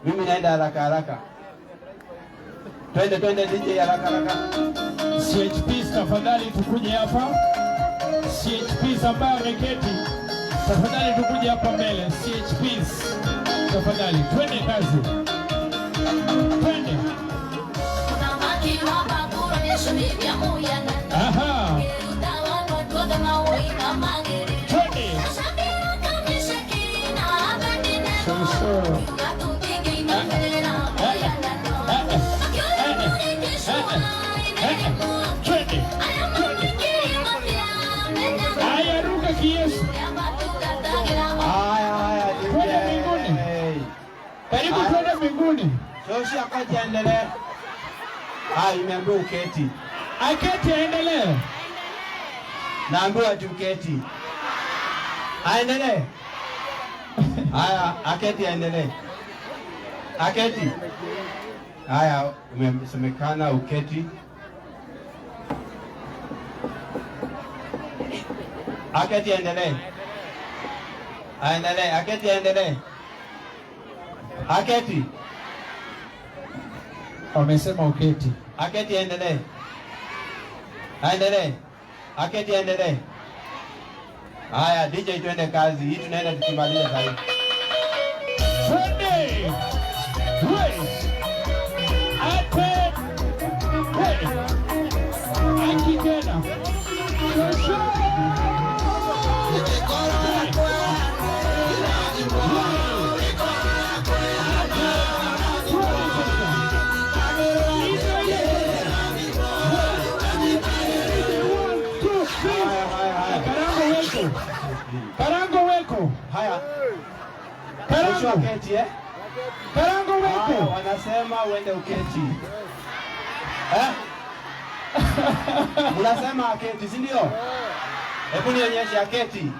Mimi naenda haraka haraka. Twende, twende, DJ, haraka haraka. CHPs, tafadhali tukuje hapa. CHPs ambaye ameketi, tafadhali tukuje hapa mbele. CHPs, tafadhali twende kazi, twende. Aha, twende. Shosho. Eh, eh, eh, eh, twende, twende. Haya, ruka kiyesu. Haya, haya, DJ. Twende mbinguni. Karibu twende mbinguni. Shoshi akati aendelee. Ah, imeambiwa uketi. Aketi aendelee. Naambiwa ati uketi. Aendelee. Haya, aketi aendelee. Aketi. Haya, umesemekana uketi. Aketi aendelee. Aendelee, aketi aendelee. Aketi. Wamesema uketi. Aketi aendelee. Aendelee. Aketi aendelee. Haya, DJ, twende kazi. Hii tunaenda tukimaliza sasa hivi. Twende. We. Ate. We. Aki tena. Shosho. One, two, three. Haya, haya, haya. Karango weko. Karango weko. Haya. Mwisho Karango. aketi, eh? Karango Haya, weko. wanasema uende uketi. Eh? Unasema aketi, si ndio? Hebu nionyeshe aketi.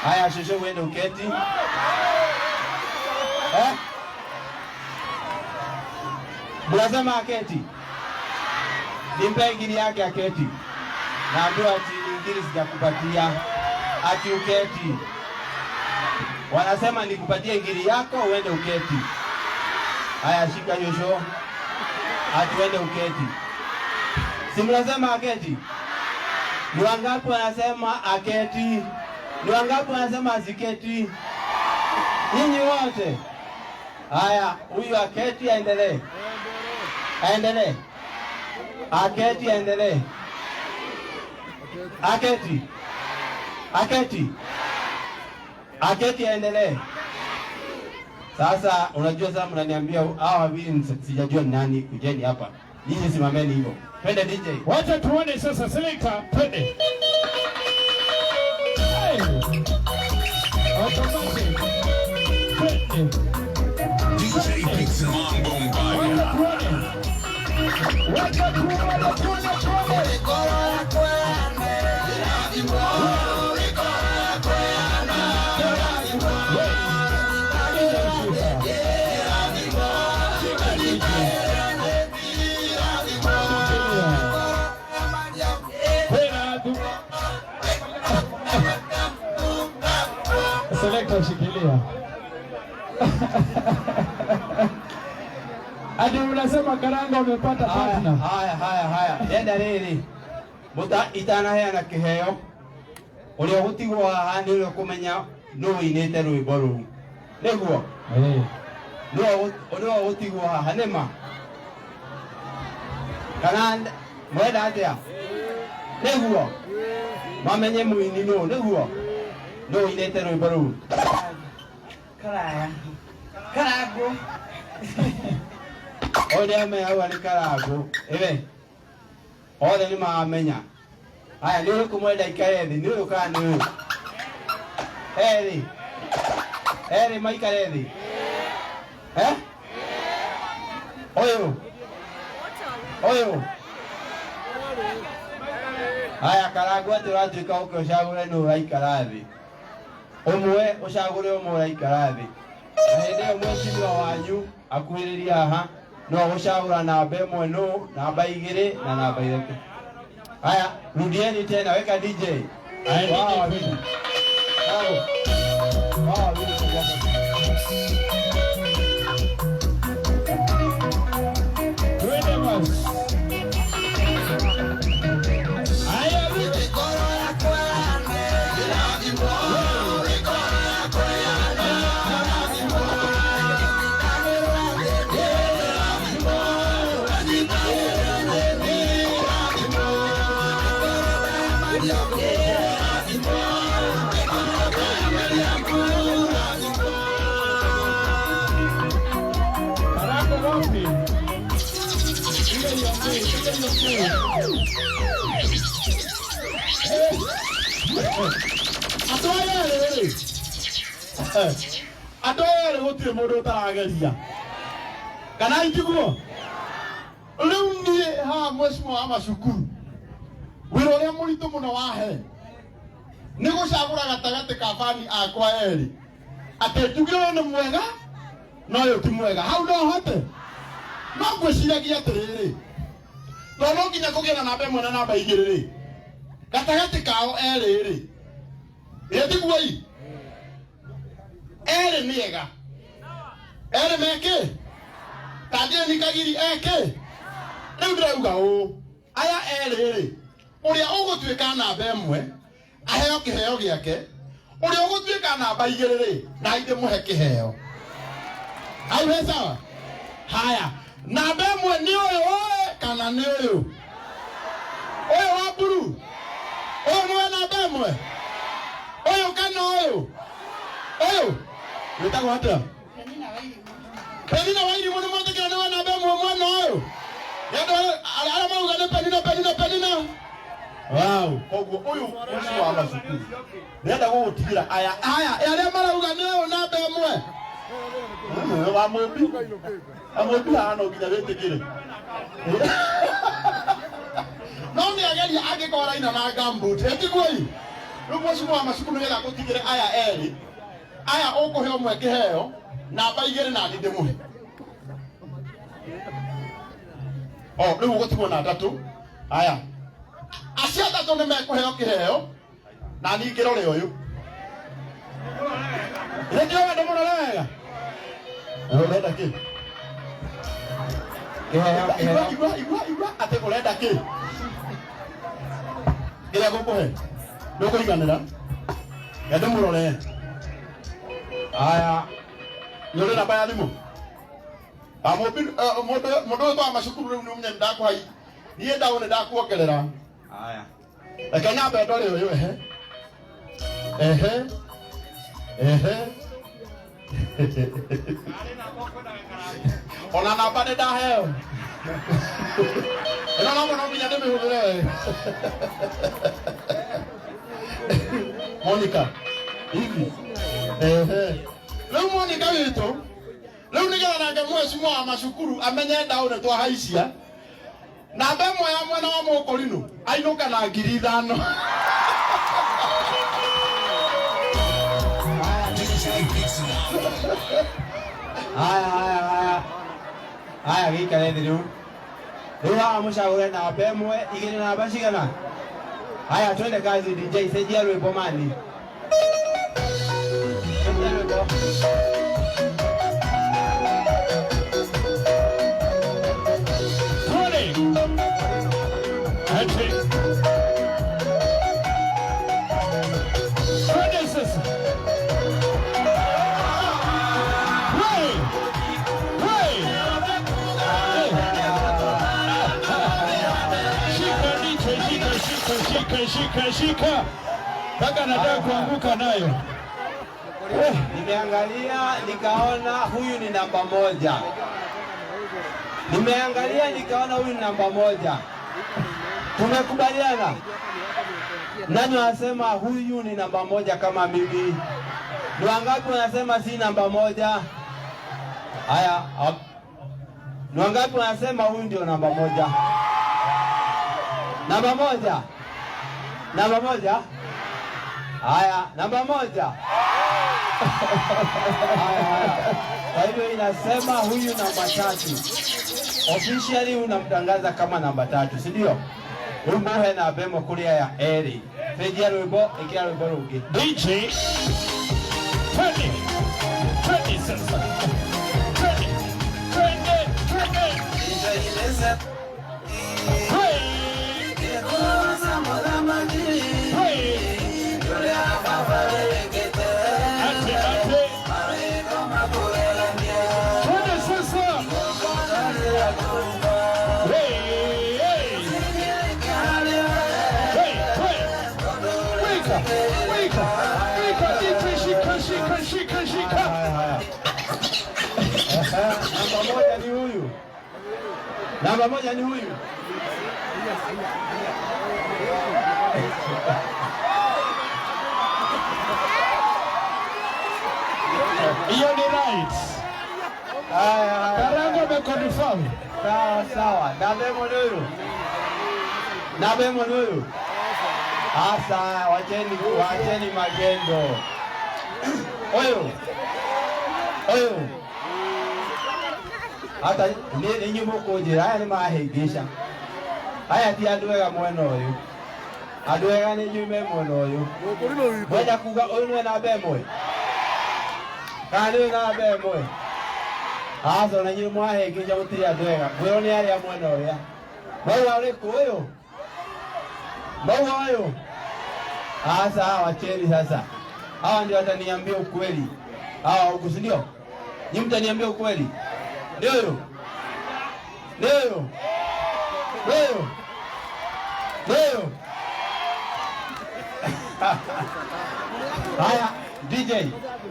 Haya, shosho, uende uketi. Eh? Mnasema aketi. Nimpe ingini yake aketi. Naambiwa ati ingini sijakupatia. Ati uketi. Wanasema nikupatie ingini yako uende uketi. Haya, shika shosho. Ati uende uketi. Si mnasema aketi? Ni wangapi wanasema aketi? Ni wangapi wanasema asiketi? Nyinyi wote. Haya, huyu aketi aendelee. Aendelee. Aketi aendelee. Aketi. Aketi. Aketi aendelee. Sasa unajua, sasa mnaniambia hawa wawili sijajua ni nani, kujeni hapa. Nyinyi simameni hivyo. Twende, DJ. Wacha tuone sasa, selector, twende. Hey. Automatic. Twende. DJ Pixel Wacha Bombaya. tuone. Wacha tuone, tuone, tuone. Shika DJ. Shikilia. Kwena tu. Selector, shikilia. Hadi unasema Karanga umepata Haya, partner. haya, haya, haya. Ndenda rĩrĩ. Mũta itanaheana kĩheo. Ũrĩa ũgũtigwo haha nĩ ũrĩa ũkũmenya nũ ũinĩte rwĩmbo rũu. Nĩguo? Eh. Nĩwe ũrĩa ũgũtigwo haha nĩma? Kana mwenda atĩa? Nĩguo? Mamenye mũini nũ, nĩguo? Nũ ũinĩte rwĩmbo rũu? Karaya. Karango. Ũyũ nĩ amenya hau nĩ Karangũ. Ĩwe. Othe nĩ mamenya. Haya, nĩ ũrĩkũ mwenda ikare thĩ? Nĩ ũyũ kana nĩ ũyũ? Erĩ. Erĩ maikare thĩ. Eh? Ũyũ. Ũyũ. Haya, Karangũ, atĩ ũratuĩka ũke ũcagũre nũ ũraikara thĩ. Ũmwe ũcagũre ũmwe ũraikara thĩ. Na hĩndĩ ĩyo mheshimiwa wanyu akuhĩrĩria haha no gũcagũra namba 1 nũ, namba 2 na namba 3. Haya, rudieni tena, weka DJ. Haya, Wao DJ, wawili. twende. Bravo. Wao wawili kwa. Wapi? Piga hiyo nguu, piga hiyo nguu. Andũ aya erĩ rĩ, andũ aya erĩ gũtirĩ mũndũ ũtarageria kana itiguo. Rĩu niĩ haha mheshimiwa wa macukuru, wĩra ũrĩa mũritũ mũno wahe nĩ gũcagũra gatagatĩ ka bani akwa erĩ, atĩ njuge ũyũ nĩ mwega na ũyũ ti mwega. Hau no hote, no ngwĩciragia atĩrĩrĩ, tondũ no nginya kũgĩe na namba ĩmwe na namba igĩrĩ rĩ, gatagatĩ kao erĩ rĩ, ĩtiguo i erĩ nĩ ega, erĩ mekĩ ta Kagiri eke. Rĩu ndĩrauga ũũ, aya erĩ rĩ, ũrĩa ũgũtuĩka namba ĩmwe aheo kĩheo gĩake, ũrĩa ũgũtuĩka namba igĩrĩ rĩ, na ndĩmũhe kĩheo. Au he sawa? Haya, namba ĩmwe nĩ ũyũ ũĩ kana nĩ ũyũ? Ũyũ wa mburu? Ũyũ nĩwe namba ĩmwe? Ũyũ kana ũyũ? Ũyũ? Wĩtagwo atĩa? Penina Wairimu. Penina Wairimu nĩ mwetĩkĩra nĩwe namba ĩmwe mwena ũyũ? Nĩ andũ arĩa marauga nĩ Penina, Penina, Penina. Wow, koguo ũyũ ũcio wa macukuru ndĩrenda gũgũtigĩra aya aya arĩa marauga nĩ ũyũ namba ĩmwe. Wa mũmbi, wa mũmbi haha no nginya wĩtĩkĩre. No nĩ ageria angĩkorwo araina na gumboot, ĩtiguo i? Rĩu mheshimiwa wa macukuru nĩgetha ngũtigĩre aya erĩ, aya ũkũhe ũmwe kĩheo, namba igĩrĩ na niĩ ndĩmũhe. O rĩu ũgũtigwo na atatũ. Aya acio atatũ nĩ mekũheo kĩheo na niĩ ngĩrore ũyũ. Nĩ ndĩũĩ ndĩmũrore wega. Ũrenda kĩ? Kĩheo, kĩheo. Igua, igua, igua, atĩ ũrenda kĩ? Kĩrĩa ngũkũhe ndũkũiganĩra. Reke ndĩmũrore. Aya, nĩ ũrĩ namba ya thimũ? Mũndũ ũyũ twa macukuru rĩu nĩ ũmenye nĩ ndakũhai. Niĩ ndaũ nĩ ndakuongerera. Aya. Reke nyambe ndore ũyũ, ehe. Ehe. Ehe. Ona namba nĩ ndaheo. Ĩno no mũno nginya ndĩmĩhũthĩre we. Monica, hivi. Ehe. Rĩu Monica witũ, rĩu nĩgetha nake mheshimiwa wa macukuru amenye ndaũ nĩ twahaicia. Namba ĩmwe ya mwena wa Mũkũrinũ ainũka na 5,000. Haya, haya, haya. Haya, gĩikare thĩ rĩu. Rĩu haha mũcagũre namba ĩmwe, igĩrĩ namba cigana? Haya, twende kazi DJ, cenjia rwĩmbo mani. Cenjia rwĩmbo. Twende. Ati. Twende sasa. Hey. Hey. Hey. Shika DJ, shika, shika, shika, shika, shika. Mpaka nataka kuanguka nayo. Nimeangalia nikaona huyu ni namba moja. Nimeangalia nikaona huyu ni namba moja. Tumekubaliana? Nani wanasema huyu ni namba moja kama mimi? Ni wangapi wanasema si namba moja? Haya, ni wangapi wanasema huyu ndio namba moja? Namba moja? Namba moja? Haya, namba moja. Haya, haya. Kwa hivyo inasema huyu namba 3. Officially unamtangaza kama namba 3, si ndio? Rĩu mũhe namba ĩmwe kũrĩ aya erĩ. Cenjia rwĩmbo, ĩkĩra rwĩmbo rũngĩ. DJ, twende, twende sasa. Twende, twende, twende. Hey. Hey. Ate, ate. Twende sasa. Hey, hey. Hey, hey. Wika, wika, wika, DJ, shika, shika, shika, shika. Haya, haya. Namba moja ni huyu. Namba moja ni huyu. Hiyo ni right. Haya, haya. Karango ameconfirm. Sawa sawa. Namba ĩmwe nĩ ũyũ. Namba ĩmwe nĩ ũyũ. Asa, wacheni wacheni magendo. Ũyũ. Ũyũ. Hata nĩ inyuĩ mũkũnjĩra aya nĩ mahĩngĩca. Aya ti andũ ega mwena ũyũ. Andũ ega nĩ inyuĩ me mwena ũyũ. Mwenda kuga ũyũ nĩwe namba ĩmwe? Kana nĩ ũyũ namba ĩmwe? Aca ona inyuĩ mwahĩngĩca mũtirĩ andũ ega. Ngwĩrwo nĩ arĩa mwena ũrĩa. Mauga ũrĩkũ ũyũ? Mauga ũyũ? Asa wacheni sasa. Hawa ndio wataniambia ukweli. Hawa huku si ndio? Nyinyi mtaniambia ukweli. Ndio huyo? Ndio huyo? Ndio huyo? Ndio huyo? Haya, DJ,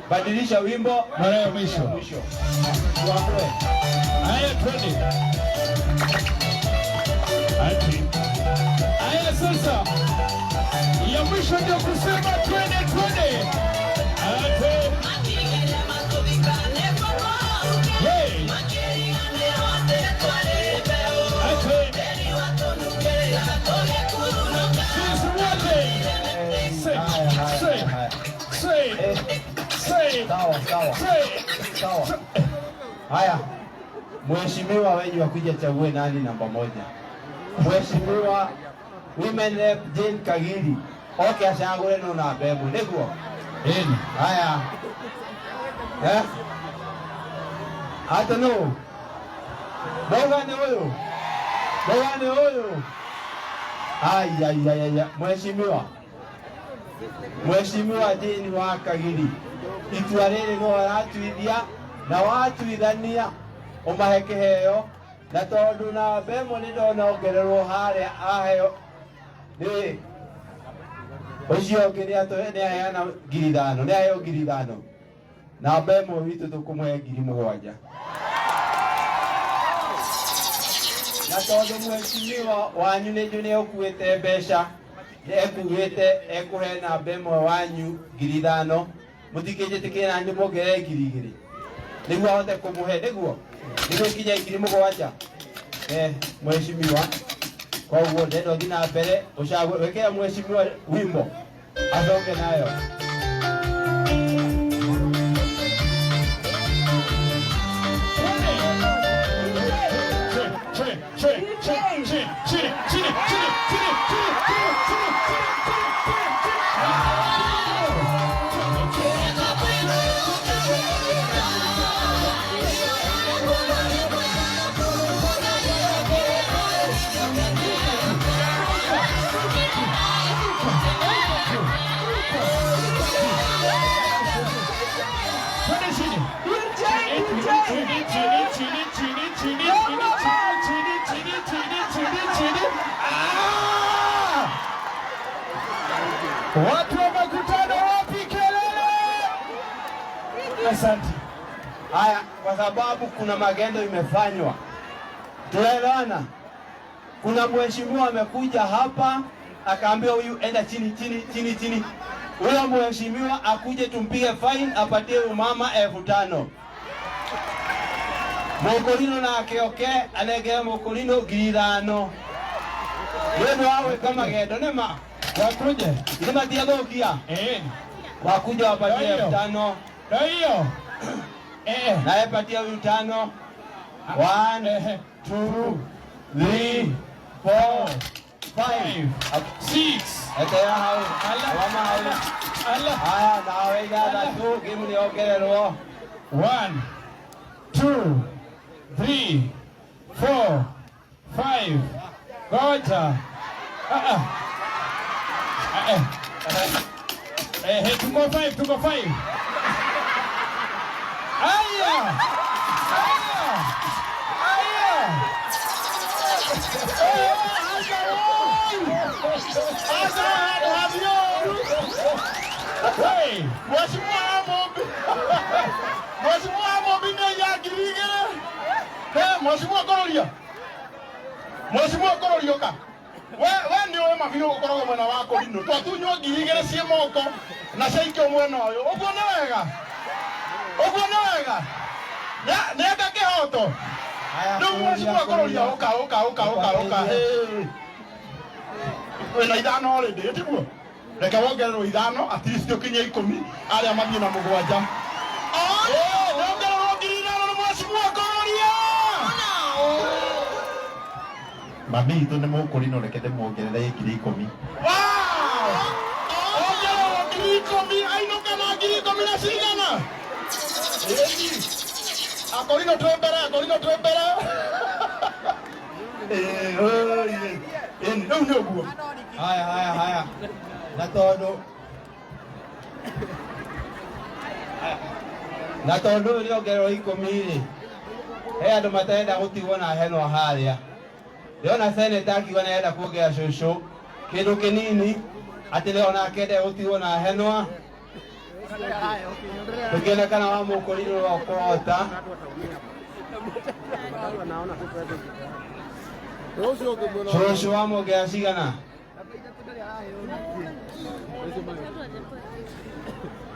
badilisha wimbo Mara ya mwisho. Mwisho. Tuamue. Haya, twende. Ati. Haya sasa. Ya mwisho ndio kusema twende twende. Ati. Hey. Ati. Sisi wote. Say, Haya, haya, say, haya. say, say, Sawa, sawa. say. Sawa. Haya, mheshimiwa wenyu akuja chague nani namba moja. Mheshimiwa Women Rep Jane Kagiri oke acagũre no namba ĩmwe nĩguo. Eni. Haya. Eh? Hata no. Mauga nĩ ũyũ. Mauga nĩ ũyũ. Ai ai ai ai mheshimiwa. Mheshimiwa Jane wa Kagiri itua rĩrĩ no aratuithia na watuithania ũmahe kĩheo na tondũ namba ĩmwe nĩ ndona ongererwo harĩa aheo nĩ ũcio ũngĩ nĩ aheana 5,000 nĩ aheo 5,000 namba ĩmwe witũ tũkũmũhe 7,000 na tondũ mheshimiwa wanyu nĩ njũĩ nĩ ũkuĩte mbeca nĩ ekuĩte ekũhe namba ĩmwe wanyu 5,000 mũtikĩnjĩtĩkĩre na nyũmongerere 2,000 nĩguo ahote kũmũhe nĩguo nĩguo ikinye 7,000. Mheshimiwa koguo ndenda ũthiĩ na mbere ũcagũre wĩkĩre mheshimiwa wimbo acoke nayo. Chini, chini, chini, chini, chini, chini, chini, chini, chini, chini, chini, chini, chini, chini. Chini, chini, chini, chini, chini, chini, chini, chini, chini, chini. Ah! Watu wa makutano wapi kelele? Asante. Haya, kwa sababu kuna magendo imefanywa. Tunaelewana? Kuna mheshimiwa amekuja hapa akaambiwa huyu enda chini chini chini chini. Huyo mheshimiwa akuje tumpige fine apatie huyu mama 5,000. Mũkũrinũ nake oke anengere mũkũrinũ 5,000. Nĩ ũndũ wa gwĩka magendo nĩ ma Wakuje. nĩ matiathũkia. Eh, Wakuja wapatie Ndio. 5,000. ndio hiyo. Eh, Naye patia huyu 5. 1 2 3 4 5. 6. Eterera hau. Ala, Rũgama hau. ala. Haya, nawe ithathatũ ngĩmu nĩ ongererwo. 1, 2, 3, 4, 5. Ngoja. Ah, ah. Ah, eh. Eh, tuko 5, tuko 5. Aya! Aya! Aya! Asa handũ hathioru. Hey! Mheshimiwa Mumbi. Mheshimiwa Mumbi nĩ ya 2,000. He, Mheshimiwa Kororia. Mheshimiwa Kũrũriũka, we nĩ ũĩ mabiũ gũkoragwo mwena wa Kũrinũ. Twatunywo 2000 ciĩ moko na ciaikio mwena ũyũ. Ũguo nĩ wega? Ũguo nĩ wega? Nĩ eka kĩhoto? Rĩu Mheshimiwa Kũrũria, ũka ũka ũka ũka ũka. Wĩna 5 already, tiguo? Reke wongererwo 5, at least ũkinye 10, arĩa mathiĩ na 7. Wongererwo 5000 nĩ Mheshimiwa Kũrũria. Mami itũ nĩ mũkũrinũ, reke ndĩmuongerere 10,000. Wow! Ongererwo 10,000, ainũka na 10,000 na cigana? Akorino twĩ mbere, akorino twĩ mbere. Rĩu nĩ ũguo. Haya haya haya. Na tondu ũyũ nĩongererwo 10 rĩ, he andũ matarenda gũtigwo na henwa harĩa. Ndĩrona seneta akiuga nĩarenda kuongerera cũcũ kĩndũ kĩnini atĩ nĩ onake ndenda gũtigwo na henwa. Tũkĩone kana wa mũkũrinũ no ũkũhota. Cũcũ wamwongerera cigana?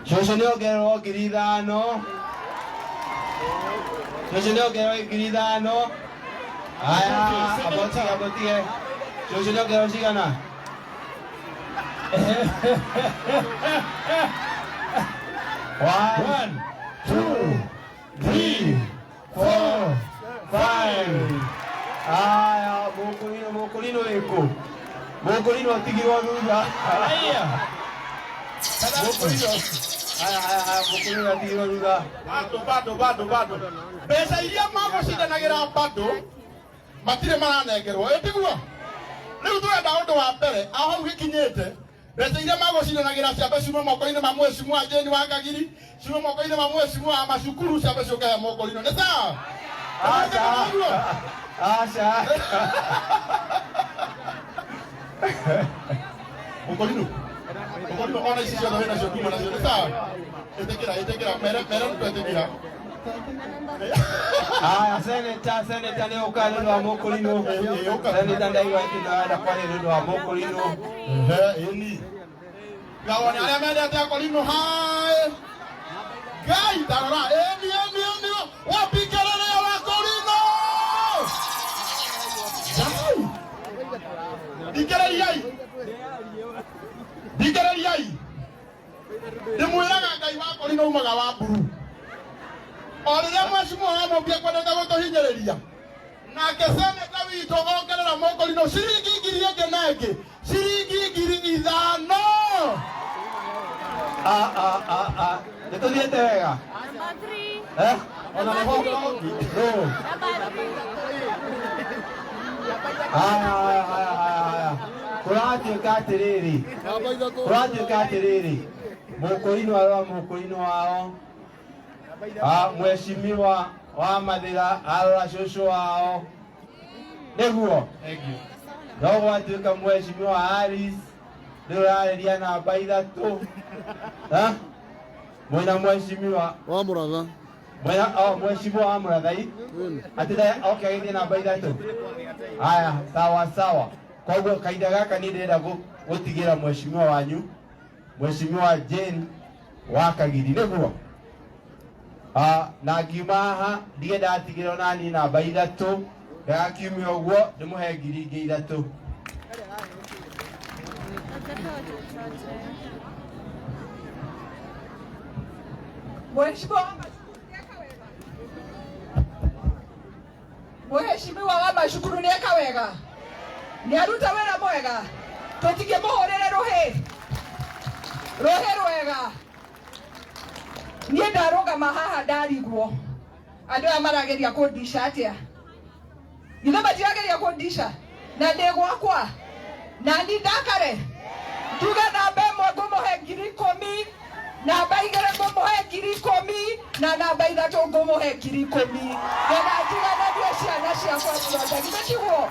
Cũcũ nĩongererwo 5000. Cũcũ nĩongererwo 5000. Haya, abotige abotige. Cũcũ nĩongererwo cigana? 1, 2, 3, 4, 5. Haya, mũkũrinũ, mũkũrinũ wĩkũ? Mũkũrinũ atigirwo thutha. Haya. Mũkũrinũ. Haya, haya, haya, mũkũrinũ atigirwo thutha. Bado bado bado bado. Mbeca iria magũcindanagĩra bado matirĩ maranengerwo, ĩ tiguo? Rĩu tũrenda ũndũ wa mbere, aho hau gĩkinyĩte, mbeca iria magũcindanagĩra ciambe ciume moko-inĩ ma Mheshimiwa Jane wa Kagiri, ciume moko-inĩ ma Mheshimiwa wa macukuru, ciambe ciũke he mũkũrinũ. Nĩ sawa? Aca. Aca. Mũkũrinũ. Mũkũrinũ ona ici ciothe wĩna cio kuma nacio, nĩ sawa? Ĩtĩkĩra, ĩtĩkĩra, mere mere nĩtwetĩkĩra. Haya, seneta, seneta nĩ ũka nĩ ũndũ wa mũkũrinũ. Seneta ndaigua atĩ nĩarenda kwaria nĩ ũndũ wa mũkũrinũ. Ĩni. Ngawone arĩa mendete akũrinũ hai. Ngai tarora, ĩni ĩni ĩni, wapikĩrĩria wakũrinũ. Ngai. Thikĩrĩriai. Thikĩrĩriai. Ndĩmwĩraga Ngai wa kũrinũ umaga wa mburu. O rĩrĩa Mheshimiwa wa Mũmbi ekwendete gũtũhinyĩrĩria, nake seneta witũ ongerera mũkũrinũ ciringi 1000 ĩngĩ na ĩngĩ, ciringi 5000. A a a a. Nĩ tũthiĩte wega? Number 3. Eh? Ona nĩho ũngĩ. No. Number 3. Haya, haya, haya, haya, haya. Kũratuĩka atĩrĩrĩ. Kũratuĩka atĩrĩrĩ. Mũkũrinũ arora mũkũrinũ wao. Mheshimiwa wa Mathĩra arora cũcũ wao. Nĩguo? No gwatuĩka Mheshimiwa Harris nĩ ũrarĩria namba 3. Ha? Mwĩna Mheshimiwa wa Mũratha. Mwĩna, oh, Mheshimiwa wa Mũrathai. Atĩ oke agĩthiĩ namba 3. Haya, sawa sawa. Koguo kahinda gaka niĩ ndĩrenda gũtigĩra Mheshimiwa wanyu, Mheshimiwa Jane wa Kagiri, nĩguo? Na ngiuma haha ndige ndatigĩrwo nani namba 3, ndagakiumia ũguo ndĩmũhe 3000 ingĩ. Mheshimiwa wa macukuru nĩeka wega, nĩaruta wĩra mwega, tũtingĩmũhũrĩre rũhĩ rũhĩ rwega. Niĩ ndarũgama haha ndarigwo andũ aya marageria kũndica atĩa? Githĩ matirageria kũndica? Na ndĩ gwakwa na ni ndakare njuge namba 1 ngũmũhe 10,000, namba 2 ngũmũhe 10,000, na namba 3 ngũmũhe 10,000, getha njigananie ciana ciakwa ciothe. Githĩ tiguo?